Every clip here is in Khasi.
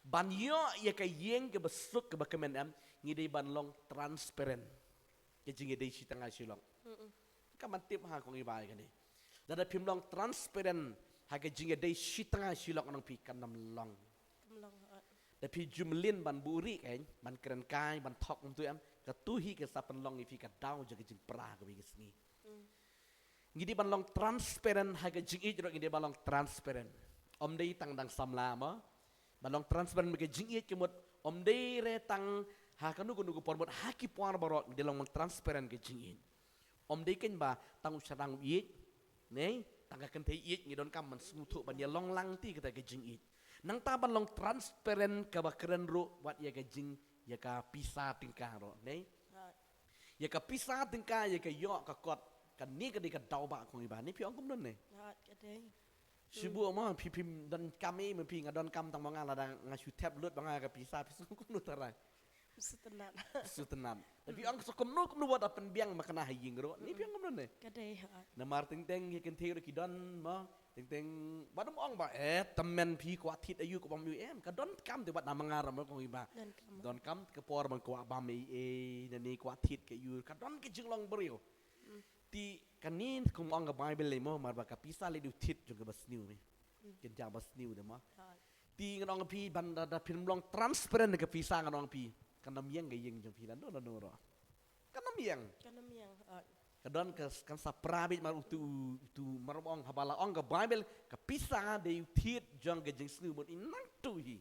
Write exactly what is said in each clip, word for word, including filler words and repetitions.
Ban ïoh ïa ka ïing kaba suk kaba kmen, em, ngi dei ban long transparent. Ka jingïadei shi tnga shi lok. Kam ban tip ha kong i ba ïa kane. Lada phim long transparent ha ka jingïadei shi tnga shi lok nong phi, kan ym long. Kam long, ha. Da phi ju mlien ban buhrieh, kan, ban kren kai, ban thok kumtu, em, katu hi kan sa pynlong ïa phi ka daw jong ka jingpra kawei ka sngi. Ngi dei ban long transparent ha ka jingïeit ruh, ngi dei ban long transparent. Ym dei tang da ka samla mo. Ban long transparent ha ka jingïeit ka mut ym dei re tang ha kano kano ka por, mut ha ki por baroh ngi dei long ban transparent ka jingïeit. Ym dei kein ba tang u syrang u ïeit, ne, tang ka kynthei ïeit, ngi donkam ban sngewthuh ban ïa long lang te kata ka jingïeit. Nangta ban long transparent kaba kren ruh wat ïa ka jing, ïa ka pisa tyngka ruh, ne. Ïa ka pisa tyngka, ïa ka ïoh ka kot, kane ka dei ka daw ba kong i ba, ne phi ong kumno ne? Ha, ka dei. Shu buh mo, phi, phim donkam ei mo phi, nga donkam tang mo nga, lada nga shu thep lut ba nga ka pisa, phi sngewthuh kumno tharai? Sngewtynnat. Sngewtynnat. Te phi ong sa kumno kumno wat da pynbiang ma kane ha ïing ruh, ne phi ong kumno ne? Ka dei, ha. Namar teng teng ki kynthei ruh ki don mo, teng teng, wat ym ong ba, eh, tymmen phi kwah thied aïu, kwah bam aïu, em, ka donkam te wat na ma nga ruh mo kong i ba. Donkam. Donkam ka por ban kwah bam ei ei, nangne kwah thied ka aïu, ka don ka jinglong briew. Te kane kum ong ka Bible lei mo, namar ba ka pisa lei dei u thied jong kaba sniew me. Kynja ba sniew de mo. Te ngan ong phi ban da, da phim long transparent ka pisa ngan ong phi. Kan ym ïeng ka ïing jong phi lano lano ruh. Kan ym ïeng. Kan ym ïeng. Ka don ka, kan sa pra beit mar utu, utu mar ym ong haba la ong ka Bible, ka pisa dei u thied jong ka jingsniew, mut i nangtu hi.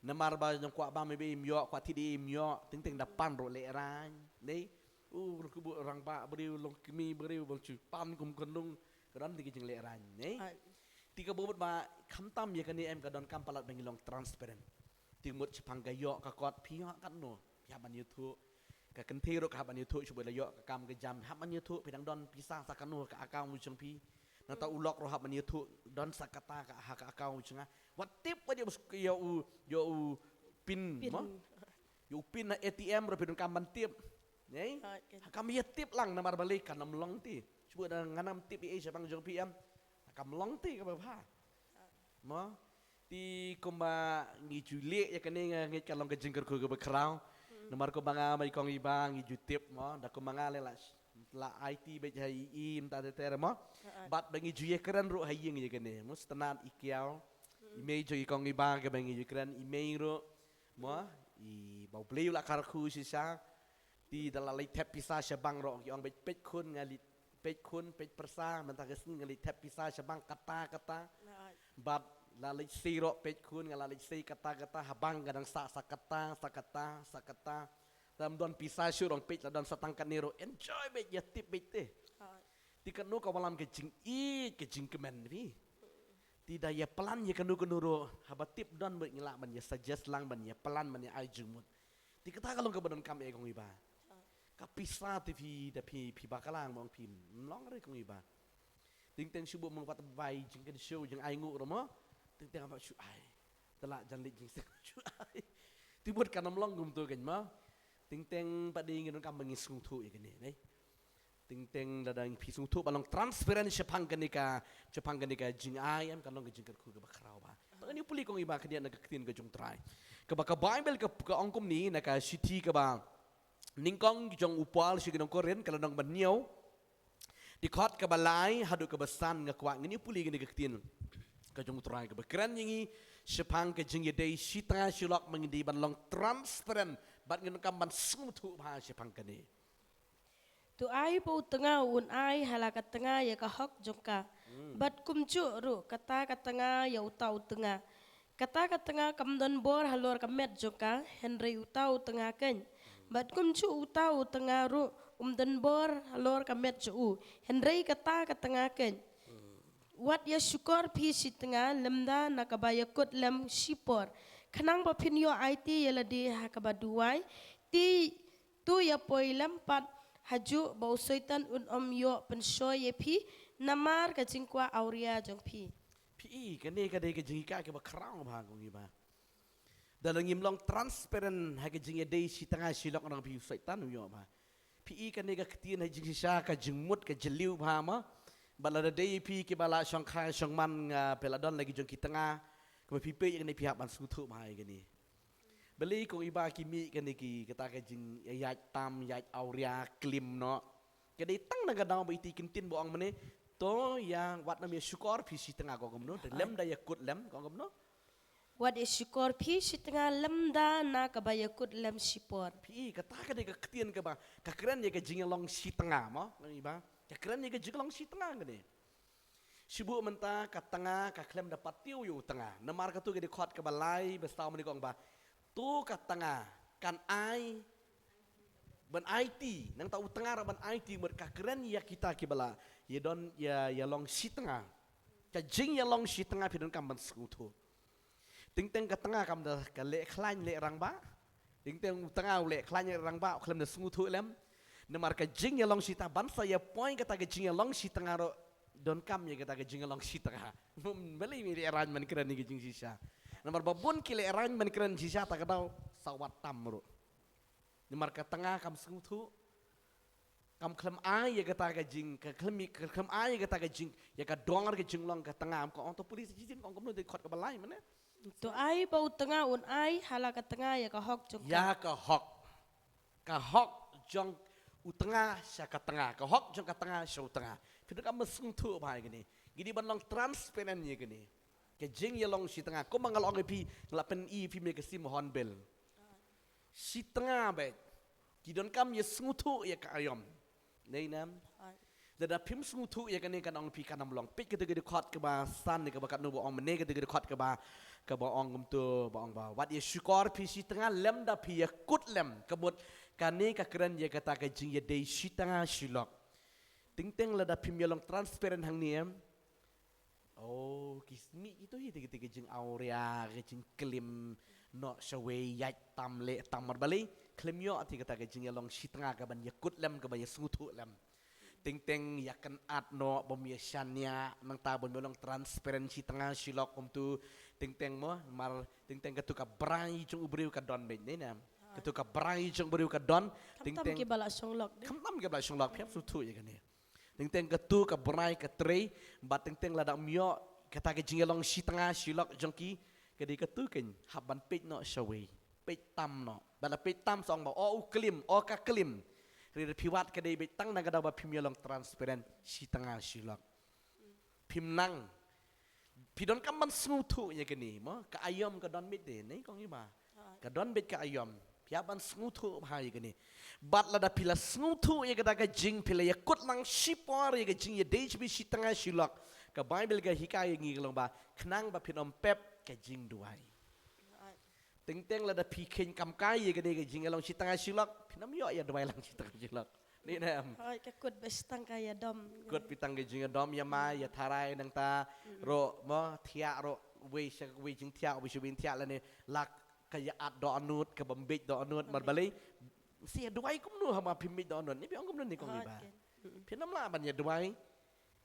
Namar ba nong kwah bam ei ei im ïoh, kwah thied ei ei im ïoh, teng teng da pan ruh lehraiñ. Ne? U, ruh ka buh rangbah briew, long kmie briew, bang shu pan kum kynrung, ka don te ka jinglehraiñ, ne? Te kaba mut ba khamtam ïa kane em ka donkam palat ba ngi long transparent. Te mut shaphang ka ïoh ka kot phi ïoh katno, phi hap ban ïathuh. Ka kynthei ruh ka hap ban ïathuh, shu buh la ïoh ka kam ka jam, hap ban ïathuh, phi dang don pisa sa kano ka account jong phi. Nangta u lok ruh hap ban ïathuh, don sa kata ka, ha ka account jong nga. Wat tip wat ïa u, ïa u pin, mo? Ïa u pin na A T M ruh phi donkam ban tip. Ne? Ha, kam ïa tip lang namar balei kan ym long te. Shu buh da ngan ym tip ei ei shaphang jong phi em. Kam long te kaba bha. Mo? Te kumba ngi ju leh ïa kane nga ngeit ka long ka jingkyrkhu kaba khraw. Namar kumba nga ma i kong i ba ngi ju tip mo, da kumba nga leh la, la I T beit ha i im ta te te mo. Bad ba ngi ju ïa kren ruh ha ïing ïa kane mo, sngewtynnat i kiaw. I mei jong i kong i ba kaba ngi ju kren i mei ruh mo, i ba u Blei u la kyrkhu shisha. Te da la leit thep pisa sha bank ruh ki ong beit peit khun nga leit peit khun, peit pyrsa, mynta ka sngi nga leit thep pisa sha bank kata kata. Bad la leit sei ruh peit khun, nga la leit sei kata kata, ha bank ka dang sah sa kata, sa kata, sa kata. Tam don pisa shuh ruh peit la don sa tang kane ruh, enjoy beit, ïa tip beit te. Te kano ka wallam ka jingïeit, ka jingkmen phi. Te da ïa plan ïa kano kano ruh, haba tip don beit ngi lah ban ïa suggest lang, ban ïa plan, ban ïa ai jingmut. Te kata ka long kaba donkam eh kong i ba. Ka pisa te phi, da phi, phi ba ka lang mong phi, ym long re kong i ba. Teng teng shu buh mong pat bai jingkynshew jingai nguh ruh mo. Teng teng ba shu ai. Te la jan leit jingseng shu ai. Te mut kan ym long kumto kein mo. Teng teng pat dei ngi donkam ba ngi sngewthuh ïa kane, ne. Teng teng lada phi sngewthuh ba long transparent shaphang kane ka, shaphang kane ka jingai em ka long ka jingkyrkhu kaba khraw ba. Te ngan ïa pule kong i ba khyndiat na ka ktien ka jong u Trai. Kaba ka Bible ka, ka ong kumne na ka shithi kaba nyngkong jong u Paul sha ki nong Korinth ka lynnong ba hynñiew. Dkhot kaba lai haduh kaba san nga kwah ngin ïa pule kane ka ktien ka jong u Trai kaba kren ïa ngi shaphang ka jingïadei shi tnga shi lok ba ngin dei ban long transparent bad ngin donkam ban sngewthuh bha shaphang kane. To ai ba u tnga un ai ha la ka tnga ïa ka hok jong ka. Bad kumjuh ruh kata ka tnga ïa uta u tnga. Kata ka tnga kam don bor halor ka met jong ka, hynrei uta u tnga kein. Bad kumjuh uta u tnga ruh um don bor halor ka met jong u, hynrei kata ka tnga kein. Wat ïa shukor phi shi tnga lymda na kaba ïa kut lem shipor. Khnang ba phin ïoh aiti ïa lade ha kaba duwai. Te To ïa poi lem pat hajuh ba u Soitan un ym ïoh pynshoi ïa phi namar ka jingkwah awria jong phi. Phi i kane ka dei ka jinghikai kaba khraw bha kong i ba. Da la ngim long transparent ha ka jingïadei shi tnga shi lok nong phi u Soitan u ïoh bha. Phi i kane ka ktien ha jingshisha ka jingmut ka jylliew bha ma. Ba la da dei phi kiba la shongkha shongman nga phi la don la ki jong ki tnga. Kaba phi peit ïa kane phi hap ban sngewthuh bha ïa kane. Balei kong i ba ki mih kane ki kata ka jingïaid tam, ïaid awria, klim noh. Ka dei tang na ka daw ba iti ki ktien ba ong mynne. To ïa wat nym ïa shukor phi shi tnga kong kumno. Te lem da ïa kut lem kong kumno. Wat ïa shukor phi shi tnga lem da na kaba ïa kut lem shipor. Phi kata ka dei ka ktien kaba ka kren ïa ka jingïalong shi tnga mo. Kong i ba. Ka kren ïa ka jingïalong shi tnga kane. Shu buh mynta ka tnga ka khlem da patiew ïa u tnga. Namar katu ka dei khot kaba lai ba sdang mynne kong ba. To ka tnga kan ai ban aiti, nangta u tnga ruh ban aiti, mut ka kren ïa kita kiba la ïa don ïa, ïalong shi tnga. Ka jingïalong shi tnga phi donkam ban sngewthuh. Teng teng ka tnga kam da ka leh khlaiñ leh rangbah. Teng teng u tnga u leh khlaiñ leh rangbah, u khlem da sngewthuh lem. Namar ka jingïalong shi tnga ban sa ïa poi kata ka jingïalong shi tnga ruh donkam ïa kata ka jingïalong shi tnga. Balei me leh raiñ ban kren ïa ka jingshisha. Namar ba bun ki leh raiñ ban kren shisha ta ka daw sa wat tam ruh. Namar ka tnga kam sngewthuh. Kam khlem ai ïa kata ka jing, ka khlem, ka khlem ai ïa kata ka jing, ïa ka dor ka jinglong ka tnga, kam ong to police station kong kumno, dei khot kaba lai mynne. To ai ba u tnga un ai ha la ka tnga ïa ka hok jong ka. Ïa ka hok. Ka hok jong u tnga sha ka tnga, ka hok jong ka tnga sha u tnga. Phi donkam ban sngewthuh bha ïa kane. Ngi dei ban long transparent ïa kane. Ka jingïalong shi tnga. Kumba nga la ong ïa phi, nga la pyni ïa phi me ka sim hornbill. Shi tnga beit. Ki donkam ïa sngewthuh ïa ka aïom. Dei ne em? Lada phim sngewthuh ïa kane kan ong phi kan ym long. Peit kata ka dei khot kaba san ne kaba katno ba ong mynne kata ka dei khot kaba, kaba ong kumto ba ong ba. Wat ïa shukor phi shi tnga lem da phi ïa kut lem. Ka mut kane ka kren ïa kata ka jingïadei shi tnga shi lok. Teng teng lada phim ïalong transparent hangne em. Oh, ki mih kito hi te, te, te ka jingawria, ka jingklim, noh shawei, ïaid tam leh tam mar balei, khlem ïoh te kata ka jingïalong shi tnga kaban ïa kut lem, kaban ïa sngewthuh lem. Teng teng ïa kynad noh, bym ïa shaniah, nangta bym ïalong transparent shi tnga shi lok kumto, teng teng mo, mar, teng teng katu ka brai jong u briew ka don beit ne, ne. Katu ka brai jong u briew ka don, teng teng. Khamtam kiba la shong lok, ne? Khamtam kiba la shong lok, phi hap sngewthuh ïa kane. Teng teng katu ka brai ka trei, bad teng teng lada ym ïoh kata ka jingïalong shi tnga shi lok jong ki, ka dei katu kein, hap ban peit noh shawei, peit tam noh. Bad la peit tam sa ong ba, o u klim, o ka klim. Hynrei lada phi wad ka dei beit tang na ka daw ba phim ïalong transparent shi tnga shi lok. Phim nang. Phi donkam ban sngewthuh ïa kane mo, ka aïom ka don beit de, ne kong i ba. Ka don beit ka aïom. Phi hap ban sngewthuh bha ïa kane. Bad lada phi la sngewthuh ïa kata ka jing, phi la ïa kut lang shipor ïa ka jingïadei jong phi shi tnga shi lok. Ka Baibl ka hikai ïa ngi ka long ba, khnang ba phin ym pep ka jingduwai. Teng teng lada phi kheiñ kam kai ïa kane ka jingïalong shi tnga shi lok, phin ym ïoh ïa duwai lang shi tnga shi lok. Dei ne em? Hooid, ka kut beit tang ka ïadom. Kut beit tang ka jingïadom ïa ma, ïa tharai nangta, ruh mo, thiah ruh, wei sha wei jingthiah, wei sha wei thiah lane, la ka ïa at dohnud, ka bym beit dohnud, mar balei, sa ïa duwai kumno haba phim beit dohnud, ne phi ong kumno ne kong i ba. Phin ym lah ban ïa duwai,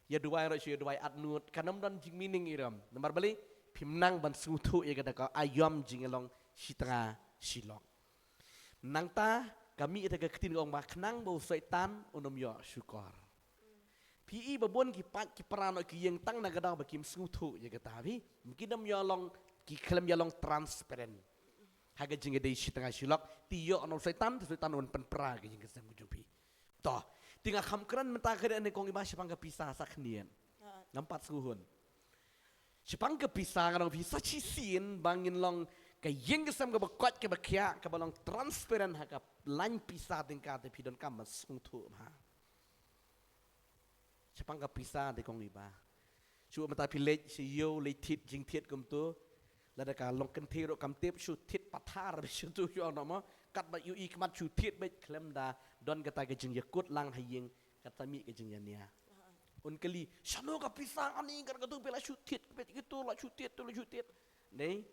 ïa duwai ruh shu ïa duwai at nud, kan ym don jingmeaning i ram. Namar balei, phim nang ban sngewthuh ïa kata ka aïom jingïalong shi tnga shi lok. Nangta, ka mih ïa kata ka ktien ka ong ba khnang ba u Soitan un ym ïoh shukor. Phi i ba bun ki paid ki para noh ki ïeng tang na ka daw ba kim sngewthuh ïa kata phi. Kim ïalong, ki khlem ïalong transparent. Ha ka jingïadei shi tnga shi lok, te ïoh na u Soitan, te u Soitan un pynpra ka jingïaseng ka jong phi. To, te nga kham kren mynta ka dei ne kong i ba shaphang ka pisa sa khyndiat. Ngam pat sngewhun. Shaphang ka pisa nga ong phi sa shisien ba ngin long ka ïing ka sem kaba koit kaba khiah kaba long transparent ha ka lain pisa tyngka te phi donkam ban sngewthuh bha. Shaphang ka pisa te kong i ba. Shu mynta phi leit sha ïew leit thied jingthied kumto. Lada ka long kynthei ruh kam tip shu thied pathar shu tu shu ong noh mo. Katba ïohi khmat shu thied beit khlem da don kata ka jingïakut lang ha ïing kata mih ka jingïania. Un kylli, shano ka pisa ani kata katu phi la shu thied beit kito la shu thied tu la shu thied. Dei?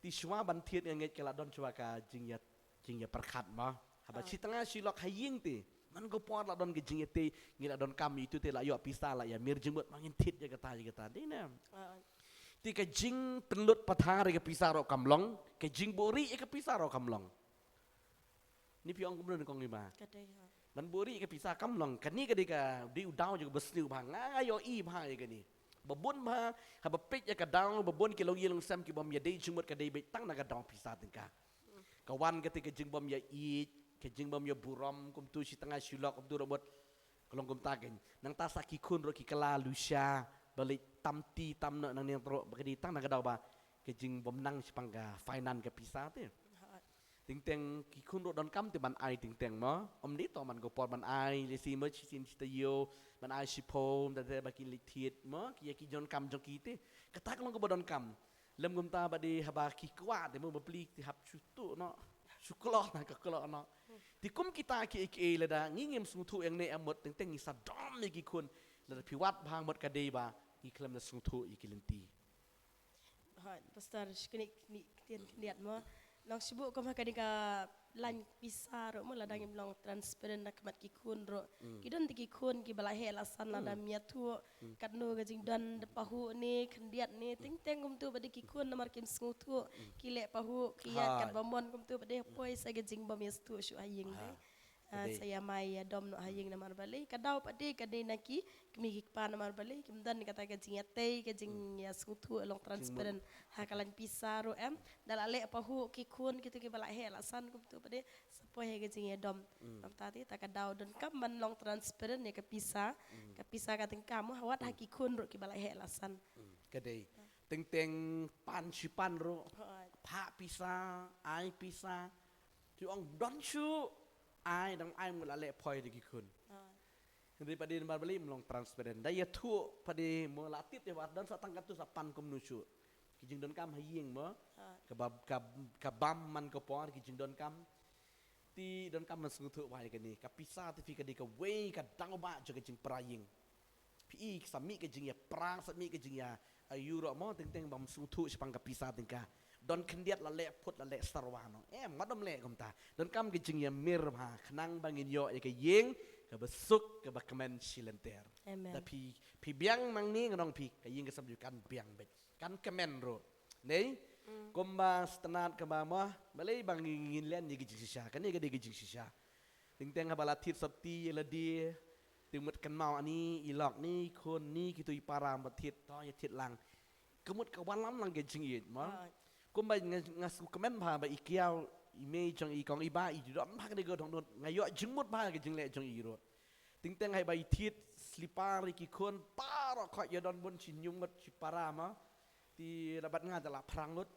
Te shuwa ban thied nga ngeit ka la don shuwa ka jingïa, jingïapyrkhat mo. Haba shi tnga shi lok ha ïing te. Man ka por la don ka jingïatei, ngi la donkam itu te la ïoh pisa la ïa mir jingmut ma ngin thied ïa kata ïa kata. Dei ne em? Te ka jingpynlut pathar ïa ka pisa ruh kam long, ka jingbuhrieh ïa ka pisa ruh kam long. Ni phi ong kumno ne kong i ba. Ka dei ha. Ban buhrieh ïa ka pisa kam long, kane ka dei ka, dei u daw jong kaba sniew bha, nga ïohi bha ïa kane. Ba bun bha, haba peit ïa ka daw, ba bun ki longïing longsem ki bym ïadei jingmut ka dei beit tang na ka daw pisa tyngka. Ka wan kata ka jingbym ïaieit, ka jingbym ïaburom, kumtu shi tnga shi lok, kumtu ruh mut. Ka long kumta kein. Nangta sa ki khun ruh ki kylla lusha, ba leit tam ti tam noh nangne ruh, ba ka dei tang na ka daw ba ka jingbymnang shaphang ka finance ka pisa te. Teng teng ki khun ruh donkam te ban ai teng teng mo. Ym dei tang man ka por ban ai, lehse mo shisien shi taïew, ban ai shiphew, da da ba kin leit thied mo, ki ïa ki jingdonkam jong ki te. Kata ka long kaba donkam. Lem kumta ba dei haba ki kwah te mo bapli te hap shu tuh noh. Shu kloh na ka kloh noh. Te kum kita kiei kiei lada ngi ngim sngewthuh ïa ngi ne em mut teng teng ngi sa dom ïa ki khun. Lada phi wad bha mut ka dei ba ngi khlem da sngewthuh ïa ki lynti. Hooid, Pastor, shu knieh knieh ktien khyndiat mo. Nang shu buh kum ha kane ka lain pisa ruh mo lada ngim long transparent na khmat ki khun ruh. Ki don te ki khun kiba la heh la san lada ym ïathuh katno ka jingdon da pahuh ne khyndiat ne teng teng kumtu ba dei ki khun namar kim sngewthuh ki leh pahuh ki ïaid katba mon kumtu ba dei poi sa ka jingbym ïasngewthuh shuh ha ïing dei. Ah, sa ïa mai ïa dom noh ha ïing namar balei ka daw pat dei ka dei na ki kmie ki kpa namar balei kim don kata ka jingïatei ka jingïasngewthuh long transparent ha ka lain pisa ruh em da la leh pahuh ki khun kitu kiba la heh la san kumtu pat dei sa poi ha ka jingïadom. Nangta te ta ka daw donkam ban long transparent ïa ka pisa ka pisa ka tyngka mo wat ha ki khun ruh kiba la heh la san. Ka dei teng teng pan shi pan ruh. Hooid. Phah pisa, ai pisa. Te ong don shuh ai dang ai mut la leh poi da ki khun. Hynrei pat dei namar balei ym long transparent. Da ïathuh pat dei mo la tip te wat don sa tang katu sa pan kumno shuh. Ki jingdonkam ha ïing mo. Kaba ka ka bam man ka por ki jingdonkam. Te donkam ban sngewthuh bha ïa kane ka pisa te phi ka dei kawei ka daw ba jong ka jingpra ïing. Phi i sa mih ka jingïapra sa mih ka jingïa ayu ruh mo teng teng bym sngewthuh shaphang ka pisa tyngka. Don khyndiat la leh phut la leh sarwa noh. Em ngat ym leh kumta. Donkam ka jingïamir bha khnang ba ngin ïoh ïa ka ïing kaba suk kaba kmen shi lynter. Amen. Da phi phi biang nangne ngan ong phi ka ïing ka sem ju kan biang beit. Kan kmen ruh. Nei? Kumba sngewtynnat kaba mo balei ba ngin len ïa ka jingshisha. Kane ka dei ka jingshisha. Teng teng haba la thied sopti ïa lade. Te mut kynmaw ani i lok ni i khun ni kitu i para ba thied to ïa thied lang. Ka mut ka wallam lang ka jingïeit mo. Kumba nga nga sngewkmen bha ba i kiaw i mei jong i kong i ba i don bha kane ka dohnud nga ïoh jingmut bha ka jingleh jong i ruh. Teng teng haba i thied slipar ïa ki khun baroh khoit ïa don bun shi ñiuh ngut shi para mo. Te la bad nga te la phrang ngut.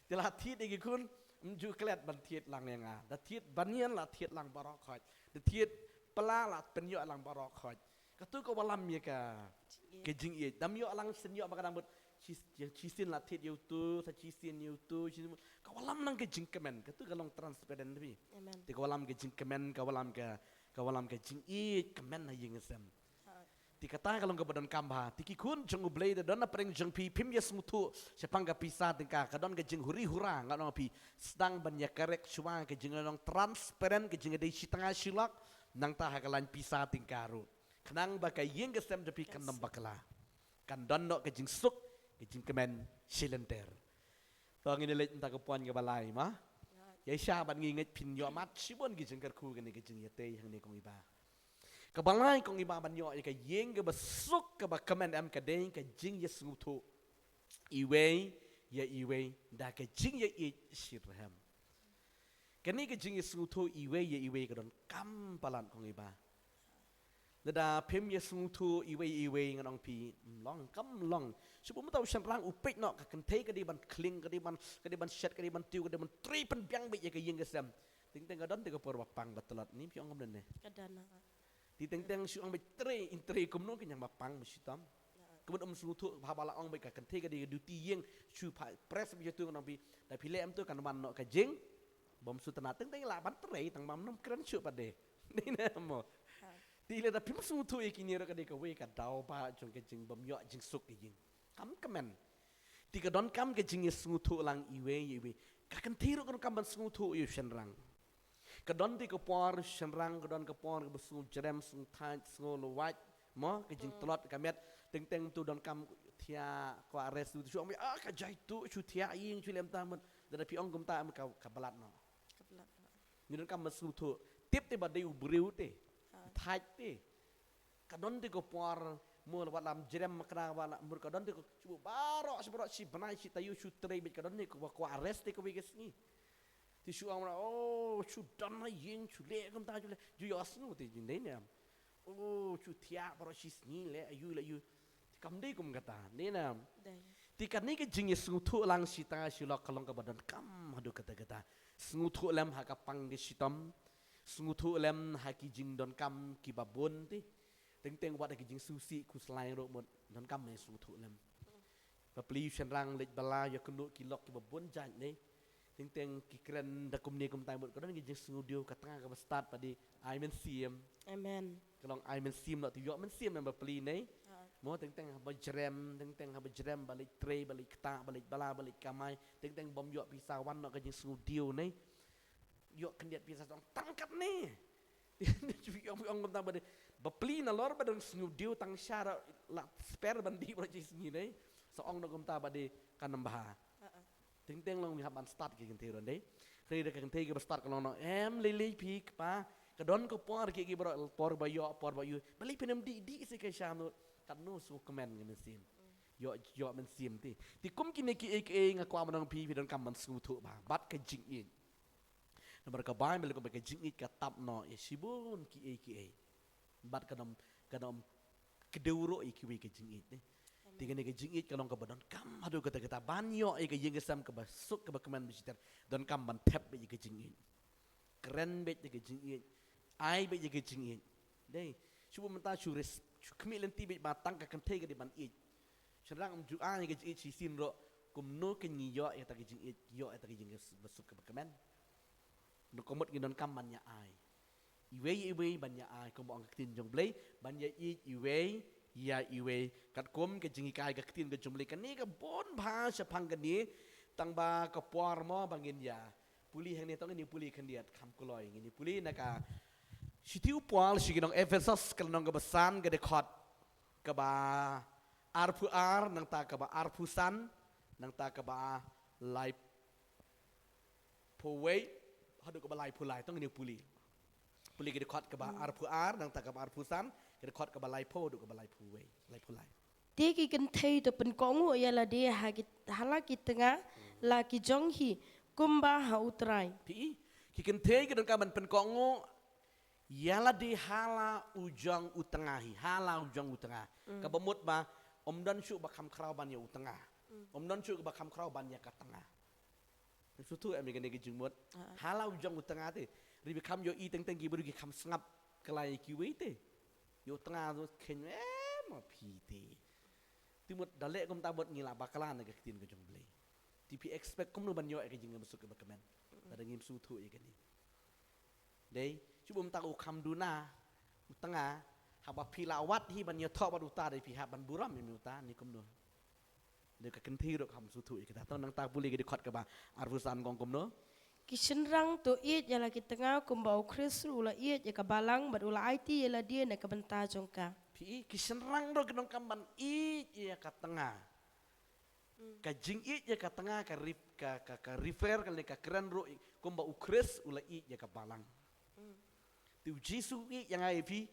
Te la thied ïa ki khun ym ju klet ban thied lang ïa nga. Da thied banian la thied lang baroh khoit. Da thied pla la pynïoh lang baroh khoit. Katu ka wallam ïa ka ka jingïeit. Dam ïoh lang sien ïoh ba ka dang mut shisien la thied ïa utu, sa shisien ïa utu, shisien ka wallam lang ka jingkmen. Katu ka long transparent phi. Te ka wallam ka jingkmen, ka wallam ka ka wallam ka jingïeit, kmen ha ïing ha sem. Te kata ka long kaba donkam bha. Te ki khun jong U Blei da don na pdeng jong phi phim ïa sngewthuh shaphang ka pisa tyngka ka don ka jinghuri hura nga ong phi sdang ban ïa correct shuwa ka jinglong transparent ka jingdei shi tnga shi lak nangta ha ka lain pisa tyngka ruh. Khnang ba ka ïing ka sem jong phi kan ym bakla. Kan don noh ka jingsuk ka jingkmen shi lynter. To ngin leit mynta ka point kaba lai ma. Ïa sha ban ngi ngeit phin ïoh mat shibun ki jingkyrkhu kane ka jingïatei hangne kong i ba. Kaba lai kong i ba ban ïoh ïa ka ïing kaba suk kaba kmen em ka dei ka jingïasngewthuh iwei ïa iwei da ka jingïaieit shitrhem. Kane ka jingïasngewthuh iwei ïa iwei ka donkam palat kong i ba. Lada phim ïasngewthuh iwei ïa iwei ngan ong phi ym long kam long. Shu ba mynta u shynrang u peit noh ka kynthei ka dei ban khling ka dei ban ka dei ban shet ka dei ban tiew ka dei ban trei pynbiang beit ïa ka ïing ka sem. Teng teng ka don te ka por ba pang ba tlot ni phi ong kumne ne. Ka don. Te teng teng shu ong beit trei in trei kumno ka ñiang ba pang ba shitom. Ka mut ym sngewthuh ba haba la ong beit ka kynthei ka dei ka duty ïing shu pha press beit ïa tu ngan ong phi da phi leh em tu kan wan noh ka jing. Bym sngewtynnat teng teng lah ban trei tang bam nym kren shuh pat de. Dei ne mo. Te lada phim sngewthuh ïa kine ruh ka dei kawei ka daw ba jong ka jingbym ïoh jingsuk ka ïing. Kam kmen. Te ka donkam ka jingïasngewthuh lang iwei ïa iwei. Ka kynthei ruh ka donkam ban sngewthuh ïa u shynrang. Ka don te ka por shynrang ka don ka por kaba sngew jrem sngew thait sngew lwait. Mo ka jingtlot ka met teng teng tu donkam thiah kwah rest tu shu ong ah ka jai tu shu thiah ïing shu lem ta mut da phi ong kumta em ka ka blat noh. Ka blat noh. Ngi donkam ban sngewthuh tip te ba dei u briew te. Thait te. Ka don te ka por Mo la wat lam jrem ma kra ba la mur ka don te ko shu baroh shu baroh shi bnai shi taïew shu trei beit ka don ne ko ba ko arrest te ko ba ka sngi. Te shu ong na, oh, shu don na ïing shu leh kumta shu leh. Ju ïohsngew te jin dei ne. Oh, shu thiah baroh shi sngi leh aïu leh aïu. Te kam dei kum kata ne na. Dei. Te kane ka jingïasngewthuh lang shi tnga shi lok ka long kaba donkam haduh katta katta. Sngewthuh lem ha ka pang ka shitom. Sngewthuh lem ha ki jingdonkam kiba bun te. Teng teng wat ha ki jingsngewsih khuslai ruh mut donkam ne sngewthuh lem. Bapli u shynrang leit bylla ïa kano ki lok kiba bun jait ne. Teng teng ki kren da kumne kumtai mut ka don ki jingsngewdiaw ka tnga kaba stad ba dei ai mynsiem. Amen. Ka long ai mynsiem noh te ïoh mynsiem em bapli ne. Ah. Mo teng teng haba jrem, teng teng haba jrem ba leit trei, ba leit ktah, ba leit bylla, ba leit kamai, teng teng bym ïoh pisa wan noh ka jingsngewdiaw ne. Ïoh khyndiat pisa sa ong tang katne. Ïoh ong kumta ba dei bapli nalor ba dang sngewdiaw tang sha la sper ban dih ba jingsngi ne. Sa ong noh kumta ba dei kan nang bha. Ah, ah. Teng teng long mi hap ban stad ki kynthei ruh dei. Kane da ka kynthei kaba stad ka long noh em lei lei phi kpa. Ka don ka por ki ki baroh por ba ïoh por ba ïoh. Balei phin ym dih dih seh ka sha no. Katno sngewkmen ka mynsiem. Ïoh ïoh mynsiem te. Te kum kine kiei kiei nga kwah ban ong phi phi donkam ban sngewthuh bha bad ka jingïeit. Namar ka Baibl kum ka jingïeit ka tap noh ïa shibun kiei kiei. Bad ka nym ka nym kdew ruh ïa kiwei ka jingïeit ne. Te kane ka jingïeit ka long kaba donkam haduh katta katta ban ïoh ïa ka ïing ka sem kaba suk kaba kmen ba shiter donkam ban thep beit ïa ka jingïeit. Kren beit ïa ka jingïeit. Ai beit ïa ka jingïeit. Dei shu ba mynta shu res shu khmih lynti beit ba tang ka kynthei ka dei ban ïeit. Shynrang ym ju ai ïa ka jingïeit shisien ruh kumno kan ngi ïoh ïa ta ka jingïeit ïoh ïa ta ka ïing ba suk kaba kmen. Ngi ka mut ngi donkam ban ïa ai. Iwei iwei ban ïa ai kumba ong ka ktien jong Blei ban ïa ïeit iwei ïa iwei katkum ka jinghikai ka ktien ka jong Blei kane ka bun bha shaphang kane tang ba ka por mo ba ngin ïa puli hangne tang ngin ïa puli khyndiat kham kloi ngin ïa puli na ka shithi u Paul sha ki nong Ephesos ka lynnong kaba san ka dkhot kaba arphew ar nangta kaba arphew san nangta kaba lai phew wei haduh kaba laiphew lai tang ngin ïa puli. Puli ka dkhot kaba arphew ar nangta kaba arphew san ka dkhot kaba laiphew haduh kaba laiphew wei laiphew lai. Te ki kynthei to pynkohnguh ïa lade ha ki ha la ki tnga la ki jong hi kumba ha U Trai. Phi ki kynthei ki donkam ban pynkohnguh ïa lade ha la u jong u tnga hi ha la u jong u tnga. Kaba mut ba ym don shuh ba kham khraw ban ïa u tnga. Ym don shuh ba kham khraw ban ïa ka tnga. Sngewthuh em ïa kane ka jingmut. Ha la u jong u tnga te. Ri ba kham ïohi teng teng ki briew ki kham sngap kylla ïa kiwei te. Ïa u tnga tu khein em ma phi te. Te mut da leh kumta mut ngi la bakla na ka ktien ka jong Blei. Te phi expect kumno ban ïoh ïa ka jingim suk kaba kmen. Lada ngim sngewthuh ïa kane. Dei shu bym ta u kham duna u tnga haba phi la wad hi ban ïathoh bad uta dei phi hap ban burom ïa uta ne kumno. Dei ka kynthei ruh kham sngewthuh ïa kata tang nangta pule ka dkhot kaba arphew san kong kumno. Ki shynrang to ïeit ïa la ki tnga kumba u Khrist ruh u la ïeit ïa ka balang bad u la aiti ïa lade na ka bynta jong ka. Phi ki shynrang ruh ki donkam ban ïeit ïa ka tnga. Ka jingïeit ïa ka tnga ka rif ka ka ka refer ka le ka kren ruh kumba u Khrist u la ïeit ïa ka balang. Te u Jisu u ïeit ïa nga ïa phi.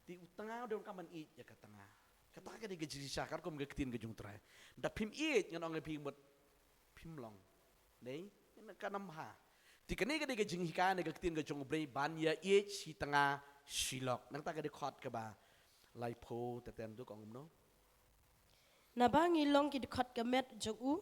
Te u tnga u donkam ban ïeit ïa ka tnga. Kata ka dei ka jingshisha katkum ka ktien ka jong u Trai. Da phim ïeit ngan ong ïa phi mut phim long. Dei ka nam ha. Te kane ka dei ka jinghikai ne ka ktien ka jong u Blei ban ïa ïeit shi tnga shi lok nangta ka dei khot kaba laiphew te ten tu ka ong kumno. Naba ngi long ki dkhot ka met jong u.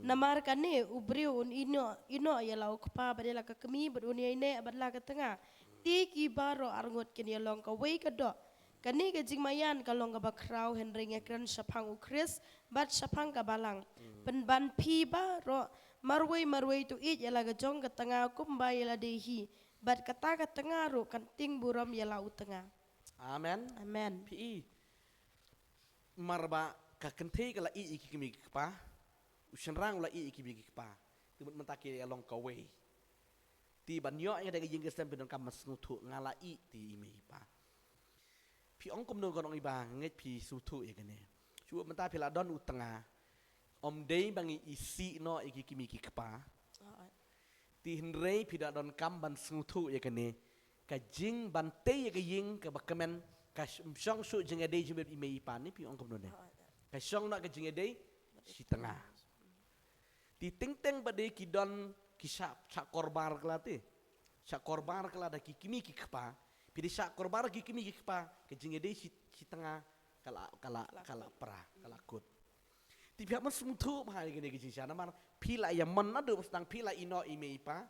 Namar kane u briew un ïehnoh ïehnoh ïa la u kpa bad ïa la ka kmie bad un ïaineh bad la ka tnga. Te ki baroh arngut kin ïalong kawei ka doh. Kane ka jingmaïan ka long kaba khraw hynrei ngi kren shaphang u Khrist bad shaphang ka balang. Pynban phi baroh marwei marwei to ïeit ïa la ka jong ka tnga kumba ïa lade hi bad kata ka tnga ruh kan tieng burom ïa la u tnga. Amen. Amen. Phi Mar ba ka kynthei ka la ïeit ïa ki kmie ki kpa. U shynrang u la ïeit ïa ki kmie ki kpa. Te mut mynta ki ïalong kawei. Te ban ïoh ïa ka dei ka ïing ka sem phi donkam ban sngewthuh nga la ïeit te i mei i pa. Phi ong kumno ka nong i ba ngeit phi sngewthuh ïa kane. Shu mynta phi la don u tnga. Ym dei ba ngi isih noh ïa ki kmie ki kpa. Te hynrei phi da donkam ban sngewthuh ïa kane. Ka jing ban tei ïa ka ïing kaba kmen Ka sh-, shong shuh jingïadei jingmut i mei i pa ne, phi ong kumno ne. Ka shong noh ka jingïadei shi tnga. Te teng teng ba dei ki don ki shah, shah korbar kylla te. Shah korbar kylla da ki kmie ki kpa. Phi dei shah korbar ki kmie ki kpa, ka jingïadei shi, shi tnga ka la, ka la, ka la pra, ka la kut. Te phi hap ban sngewthuh bha ïa kane ka jingshisha namar phi la ïa mon naduh ba sdang phi la ïehnoh i mei i pa.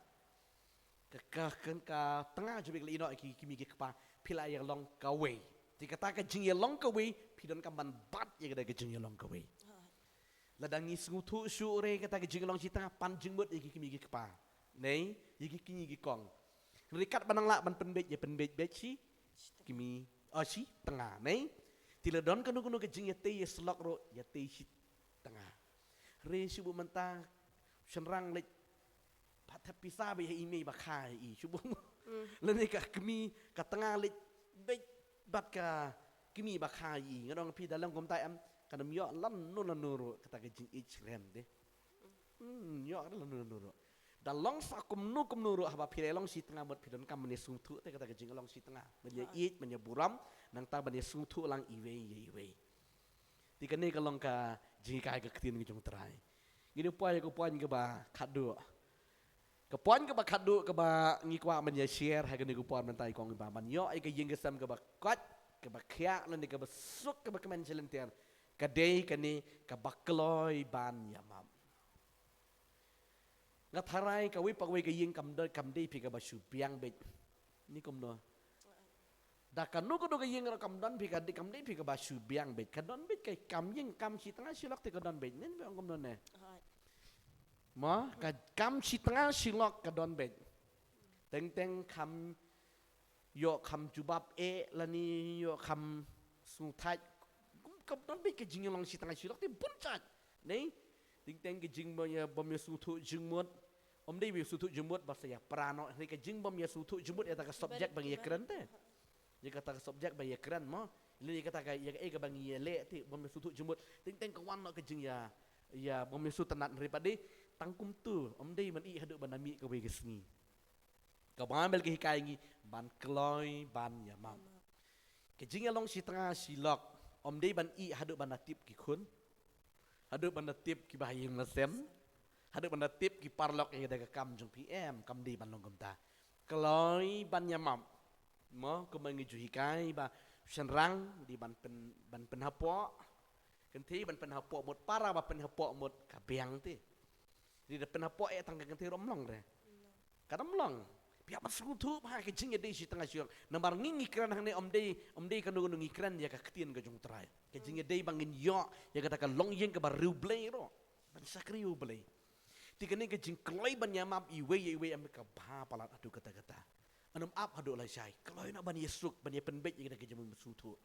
Ka, ka, ka, ka tnga jong phi ka la ïehnoh ïa ki kmie ki kpa, phi la ïa long kawei. Te kata ka jingïalong kawei, phi donkam ban bat ïa kata ka jingïalong kawei. Lada ngi sngewthuh shuh re kata ka jingïalong shi tnga, pan jingmut ïa ki kmie ki kpa. Nei, ïa ki kñi ki kong. Hynrei katba nang lah ban pynbeit, ïa pynbeit beit shi kmie, oh, shi tnga, nei. Te lada don kano kano ka jingïatei ïasyllok ruh, ïatei shi tnga. Hynrei shu buh mynta shynrang leit pat thep pisa beit ha i mei ba kha ïa i, shu buh. Lane ka kmie, ka tnga leit beit bad ka kmie ba kha ïa i. Nga ong phi da long kumta em, kan ym ïoh lano lano ruh kata ka jingïeit syriem te. Hmm, ïoh lano lano ruh. Da long sa kumno kumno ruh haba phi la long shi tnga mut phi donkam ban ïasngewthuh te kata ka jinglong shi tnga. Ban ïa ïeit, ban ïa burom, nangta ban ïasngewthuh lang iwei ïa iwei. Te kane ka long ka jinghikai ka ktien ka jong U Trai. Ngin ïa poi ïa ka point kaba khatduh. Ka point kaba khatduh kaba ngi kwah ban ïa share ha kane ka por mynta i kong i ba ban ïoh ïa ka ïing ka sem kaba koit, kaba khiah lane kaba suk, kaba kmen sha lynter. Ka dei kane kaba kloi ban ïa map. Nga tharai kawei pa kawei ka ïing kam dei, kam dei phi kaba shu biang beit. Ni kumno. Da kano kano ka ïing ruh kam don phi ka dei, kam dei phi kaba shu biang beit. Ka don beit ka kam ïing, kam shi tnga shi lok te ka don beit. Nen phi ong kumno ne. Mo, ka kam shi tnga shi lok ka don beit. Teng teng kham ïoh kham jubab eh lane ïoh kham sngewthait. Kum, kam don beit ka jingïalong shi tnga shi lok te bun jait. Nei, teng teng ka jing bym ïa, bym ïa sngewthuh jingmut. Ym dei bym ïa sngewthuh jingmut ba sa ïa pra noh. Hynrei ka jing bym ïa sngewthuh jingmut ïa kata ka subject ba ngi ïa kren te. Ïa kata ka subject ba ïa kren mo. Lane ïa kata ka, ïa kaei kaba ngi ïa leh te, bym ïa sngewthuh jingmut. Teng teng ka wan noh ka jing ïa, ïa bym ïa sngewtynnat hynrei pat dei. Tang kumtu, ym dei ban ïeh haduh ban da mih kawei ka sngi. Ka Baibl ka hikai ngi ban kloi ban ïa map. Ka jingïalong shi tnga shi lok, ym dei ban ïeh haduh ban da tip ki khun. Haduh ban da tip ki ba ha ïing ba sem. Haduh ban da tip ki paralok ïa ka kam jong phi, em, kam dei ban long kumta. Kloi ban ïa map. Mo, kumba ngi ju hikai ba shynrang dei ban pyn, ban pynhapoh. Kynthei ban pynhapoh mut, para ba pynhapoh mut ka biang te. Dei da pynhapoh eh tang ka kynthei ruh ym long re. Ka da ym long. Phi hap ban sngewthuh bha ka jingïadei shi tnga shi lok. Namar ngi ngi kren hangne ym dei, ym dei kano kano, ngi kren ïa ka ktien ka jong U Trai. Ka jingïadei ba ngin ïoh ïa kata ka longïing kaba riewblei ruh. Ban shakri U Blei. Te kane ka jingkloi ban ïa map iwei ïa iwei em ka bha palat haduh katta katta. Ym ap haduh lashai. Kloi noh ban ïasuk, ban ïa pynbeit ïa kata ka jingmut sngewthuh.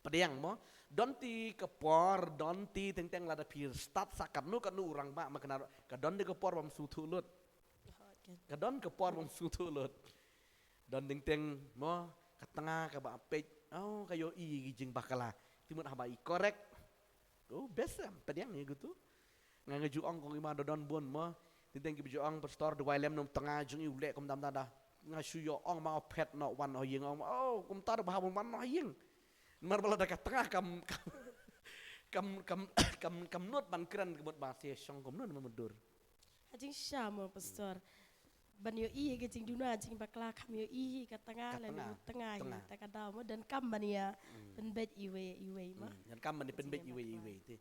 Pdiang mo. Don ti ka por, don ti teng teng lada phi stad sa katno katno u rangbah ma kane ka don ti ka por bym sngewthuh lut. Ka don ka por bym sngewthuh lut. Don teng teng mo, ka tnga kaba peit. Oh, ka ïohi ki jingbakla. Te mut haba i correct. Oh, best em, pdiang ïa kito. Nga nga ju ong kong i ma da don bun mo. Teng teng kiba ju ong pastor, duwai lem na u tnga jong i u leh kumta kumta da. Nga shu ïoh ong ma phet noh wan ha ïing, ong, oh, kumta da bha bym wan noh ha ïing. Namar ba lada ka tnga kam, kam, kam, kam, kam nud ban kren ka mut ba sa shong kumno na mutdur. Ha jingshisha mo pastor. Ban ïohi ïa ka jingduna jingbakla kham ïohi hi ka tnga lane u tnga hi, ta ka daw mo donkam ban ïa pynbeit iwei iwei mo. Hmm, donkam ban ïa pynbeit iwei iwei te.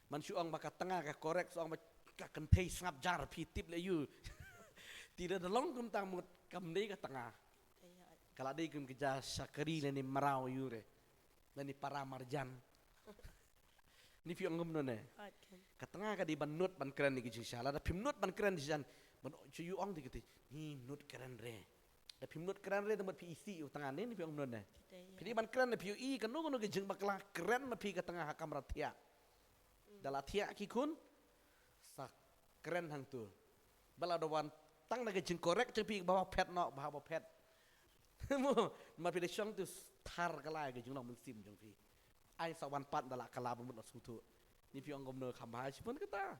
Man shu ong ba ka tnga ka correct, shu ong ba ka kynthei sngap jar, phi tip leh ïa u. Te da long kumta mut kam dei ka tnga. Ka la dei kum ka ja shakri lane mraw ïa u re. Lane para marjan. Ni phi ong kumno ne. Ka tnga ka dei ban nud ban kren ïa ki jingshisha. Lada phim nud ban kren jingshisha, ban ju ong te ki te, ni nud kren re. Da phim nud kren re te mut phi isih ïa u tnga ne, ni phi ong kumno ne. Phi dei ban kren ne, phi ïohi kano kano ki jingbakla, kren ma phi ka tnga ha kamra thiah. Da la thiah ki khun, sa kren hangto. Ba la da wan tang na ka jingcorrect jong phi ba phet noh, ba phet. Mo, ma phi da shong te thar ka la ka jinglong mynsiem jong phi. Ai sa wan pat da la ka la ba mut la sngewthuh. Ni phi ong kumno kham bha shibun kata.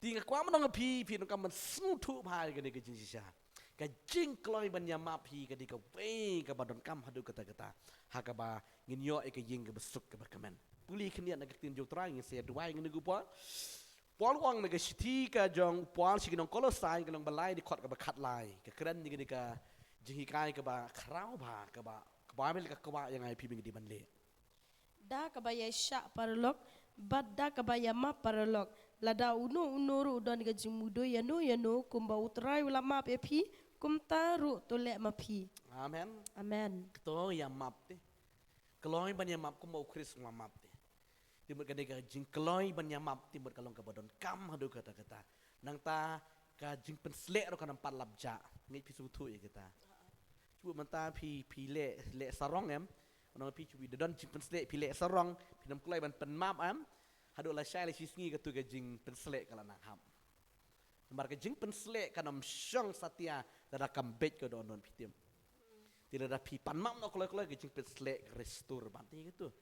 Te nga kwah ban ong phi, phi donkam ban sngewthuh bha ïa kane ka jingshisha. Ka jingkloi ban ïamap hi ka dei kawei kaba donkam haduh katta katta. Ha kaba ngin ïoh ïa ka ïing kaba suk kaba kmen. Pule khyndiat na ka ktien jong U Trai, ngin sa ïa duwai ha kane ka por. Paul u ong na ka shithi ka jong u Paul sha ki nong Kolosai, ka lynnong ba lai, dkhot kaba khatlai. Ka kren ïa kane ka jinghikai kaba khraw bha, kaba, kaba ka Baibl ka kwah ïa nga ïa phi ba ngin dei ban leh. Da kaba ïaishah paralok, bad da kaba ïamap paralok. Lada uno uno ruh u don ka jingmudui ïano ïano, kumba U Trai u la map ïa phi, kumta ruh to leh ma phi. Amen. Amen. To ïamap te. Kloi ban ïamap kumba U Khrist u la map te. Te mut kane ka jingkloi ban ïamap te mut ka long kaba donkam haduh katta katta. Nangta ka jingpynsleh ruh kan ym pat lap jah. Ngeit phi sngewthuh ïa kata. Shu mynta phi, phi leh, leh sarong em. Nang phi shu da don jingpynsleh, phi leh sarong, phin ym kloi ban pynmap em. Haduh lashai lashisngi katu ka jingpynsleh ka la nang hap. Namar ka jingpynsleh kan ym shong satia lada kam beit ka dohnud, phi tip. Te lada phi pan map noh kloi kloi, ka jingpynsleh ka restore ban te katu.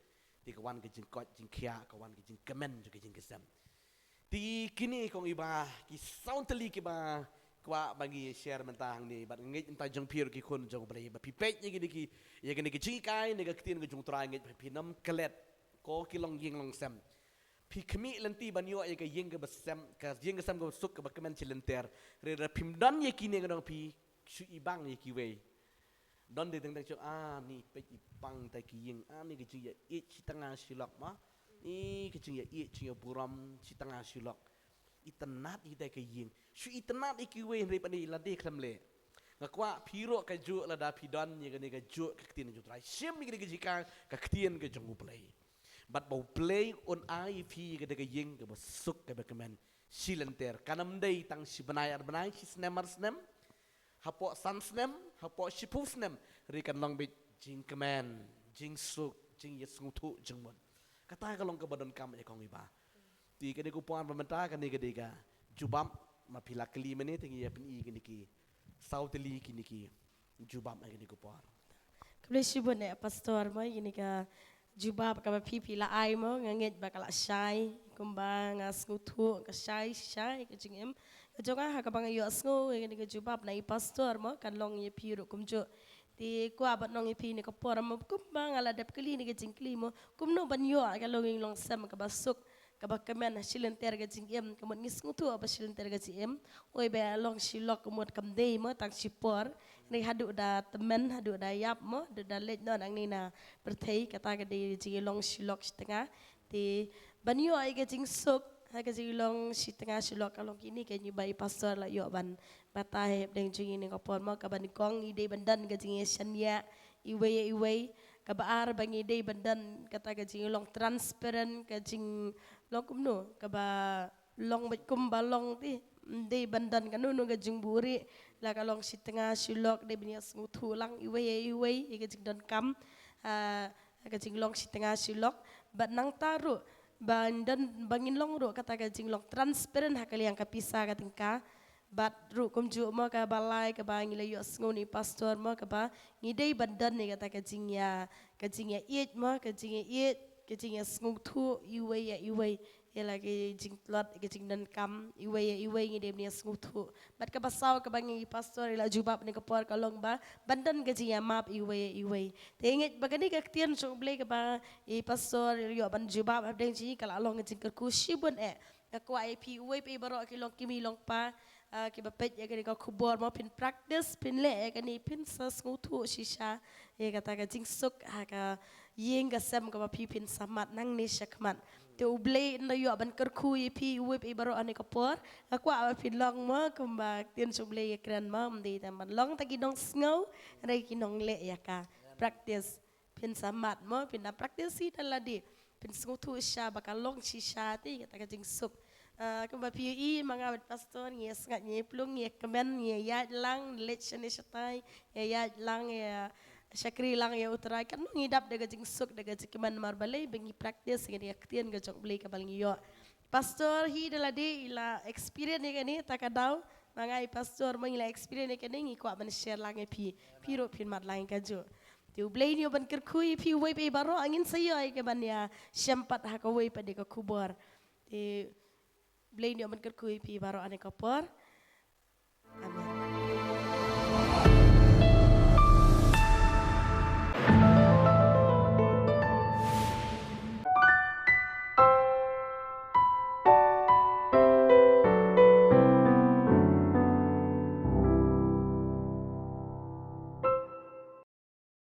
Te ka wan ka jingkoit jingkhiah, ka wan ka jingkmen jong ka jingkasem. Te kine kong iba ki saw tylli kiba kwah ba ngi share mynta hangne, bad ngeit mynta jong phi ruh ki khun jong U Blei ba phi peit ïa kine ki, ïa kine ki jinghikai na ka ktien ka jong U Trai, ngeit ba phin ym klet ko ki longïing longsem. Phi khmih lynti ban ïoh ïa ka ïing kaba sem, ka ïing ka sem kaba suk kaba kmen shi lynter. Hynrei lada phim don ïa kine, ka dang phi shu ibang ïa kiwei. Don de teng teng shu, ah, ni peit ibang ta ki ïing, ah, ni ka jingïaieit shi tnga shi lok ma. Ni ka jingïaieit jingïaburom shi tnga shi lok. Itynnad ïa ta ka ïing. Shu itynnad ïa kiwei, hynrei pat ni lade khlem leh. Nga kwah phi ruh kajuh, lada phi don ïa kane kajuh ka ktien jong U Trai, shim ïa kane ka jinghikai, ka ktien ka jong U Blei. Bad ba U Blei un ai ïa phi ïa kane ka ïing kaba suk kaba kmen shi lynter. Kan ym dei tang shi bnai ar bnai, shi snem ar snem, hapoh san snem, hapoh shiphew snem. Hynrei kan long beit jingkmen, jingsuk, jingïasngewthuh jingmut. Kata ka long kaba donkam ïa kong iba. Te kane ka por ba mynta kane ka dei ka jubab, ma phi la kylli mynne te ngi ïa pyni kine ki saw tylli kine ki jubab ha kane ka por. Khublei shibun eh Pastor mo, kine ka jubab kaba phi phi la ai mo, nga ngeit ba ka la shai, kumba nga sngewthuh ka shai, shai ka jingim. Ka jong nga ha kaba nga ïohsngew ïa kane ka jubab na i Pastor mo, kan long ïa phi ruh kumjuh. Te kwah ban ong ïa phi ne ka por mo, kumba nga la dep kylli ne ka jingkylli mo, kumno ban ïoh ka longïing longsem kaba suk, kaba kmen ha shi lynter ka jingim, ka mut ngi sngewthuh ba shi lynter ka jingim. Oi ba long shi lok ka mut kam dei mo tang shi por. Hynrei haduh da tymmen, haduh da ïap mo, haduh da leit noh nangne na pyrthei, kata ka dei jingïalong shi lok shi tnga. Te ban ïoh ïa ka jingsuk ha ka jinglong shi tnga shi lok, ka long kine kine ba i Pastor la ïoh ban batai hapdeng jong ngi ne ka por mo, kaba nyngkong ngi dei ban don ka jingïashaniah iwei ïa iwei, kaba ar ba ngi dei ban don kata ka jinglong transparent, ka jinglong kumno, kaba long beit kumba long te, dei ban don kano kano ka jingbuhrieh, la ka long shi tnga shi lok, dei ban ïasngewthuh lang iwei ïa iwei ïa ka jingdonkam, ah, ka jinglong shi tnga shi lok. Bad nangta ruh ba ngin don, ba ngin long ruh kata ka jinglong transparent ha ka liang ka pisa ka tyngka. Bad ruh kumjuh mo kaba lai kaba ngi la ïohsngew ne i Pastor mo, kaba ngi dei ban don ne kata ka jingïa, ka jingïaieit mo, ka jingïaieit, ka jingïasngewthuh iwei ïa iwei. Ïa la ki jingtlot, ki jingdonkam iwei ïa iwei, ngi dei ban ïasngewthuh. Bad kaba saw kaba ngi i Pastor i la jubab ne ka por ka long ba ban don ka jingïamap iwei ïa iwei. Te ngeit ba kane ka ktien jong U Blei kaba i Pastor i ïoh ban jubab hapdeng jong ngi ka la long ka jingkyrkhu shibun eh. Nga kwah ïa phi uwei pa uwei baroh ki long kmie long kpa, ah, kiba peit ïa kane ka khubor mo, phin practice, phin leh ïa kane, phin sa sngewthuh shisha ïa kata ka jingsuk ha ka ïing ka sem kaba phi phin sa mad nangne shakhmat. Te U Blei un da ïoh ban kyrkhu ïa phi uwei pa uwei baroh ha kane ka por. Nga kwah ba phin long mo kumba ktien jong U Blei ka kren mo, ym dei tang ban long tang ki nongsngew, hynrei ki nongleh ïa ka. Practice. Phin sa mad mo, phin da practice hi da lade. Phin sngewthuh shisha ba ka long shisha te kata ka jingsuk. Ah, kumba phi ïohi ma nga bad Pastor ngi ïa sngaid, ngi ïa plung, ngi ïa kmen, ngi ïa ïaid lang, leit shane shatai, ngi ïa ïaid lang, ngi ïa shakri lang ïa U Trai, katno ngi dap da ka jingsuk, da ka jingkmen, namar balei ba ngi practice ïa ka ktien ka jong U Blei kaba ngi ïoh. Pastor hi da lade i la experience ïa kane, ta ka daw ma nga i Pastor mo ngi la experience ïa kane, ngi kwah ban share lang ïa phi. Phi ruh phin mad lang ïa kajuh. Te U Blei un ïoh ban kyrkhu ïa phi uwei pa uwei baroh, ngin sa ïoh ïa ka ban ïa shem pat ha kawei pat de ka khubor. Te U Blei un ïoh ban kyrkhu ïa phi baroh ha kane ka por.